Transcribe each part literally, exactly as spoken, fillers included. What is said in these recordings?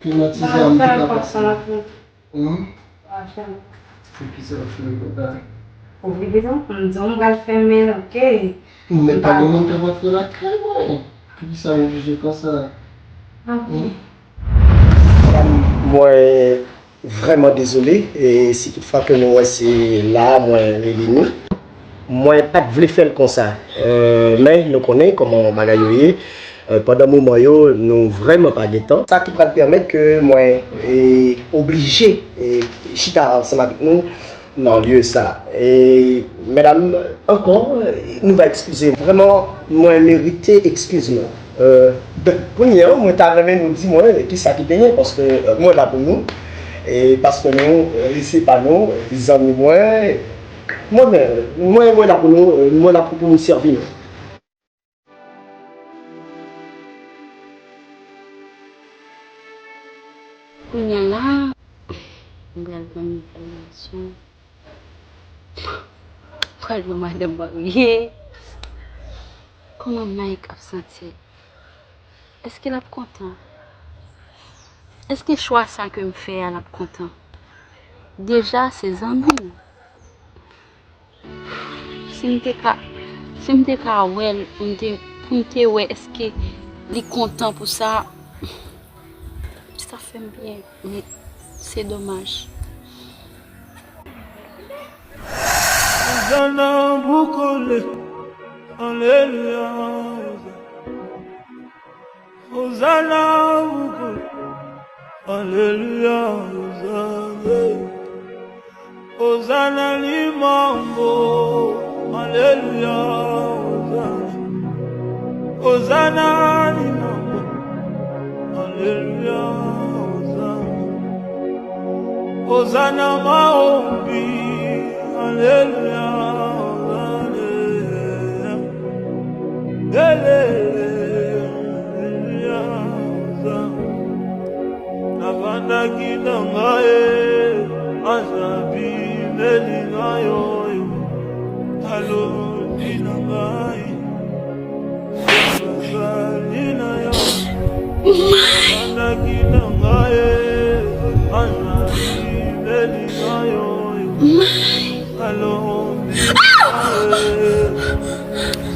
Klimatize a m te ka pase. Hmm? Pou ki sa w fè konsa? Ou vle bezwen m di w m pral fèmen l, ok? Men pa gen moun k ap antre lakay mwen. Pou ki sa m oblije konsa? Ok. Mwen vrèman dezole, e si toutfwa ke nou wè se la mwen rele nou, mwen pa t vle fè l konsa. Euh, men nou konnen kòman bagay yo ye. Euh, pandan moman yo, nou vrèman pa gen tan. Sa ki pral pèmèt ke mwen, e, oblije, e, chita ansanm avèk nou nan lye sa. E, medam, ankò, nou va eskize. Vrèman, mwen merite eskiz nou. Euh, donk, kounye a, mwen ta renmen nou di mwen ki sa ki te gen, paske, euh, mwen la pou nou. E paske nou, euh, se pa nou, zanmi mwen. Mwen, mwen, mwen la pou nou, euh, mwen la pou, pou nou sèvi nou. Kounye a la, m pral ban m enfòmasyon. M pral wè madanm marye. Kòman Mike ap santi l? Èske l ap kontan? Èske chwa sa ke m fè a, l ap kontan? Deja, se zanmi m. Si m te ka, si m te ka wè l, pou m te, pou m te wè èske li kontan pou sa, sa fè m byen, men se domaj. Ozana bukole, aleluya, Ozana. Ozana bukole, aleluya, Ozana. Ozana limambo, aleluya, Ozana. Ozana limambo, aleluya, Ozana. Ozana maombi, aleluya, Ozana. Ele, aleluya, Ozana. Navanda kinanga e, azabi melinga yo yo. Alo dinanga e, azali na yo. Navanda kinanga e, azabi melinga yo yo. Alo dinanga e,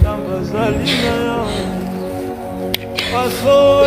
samba zali na yo. Paso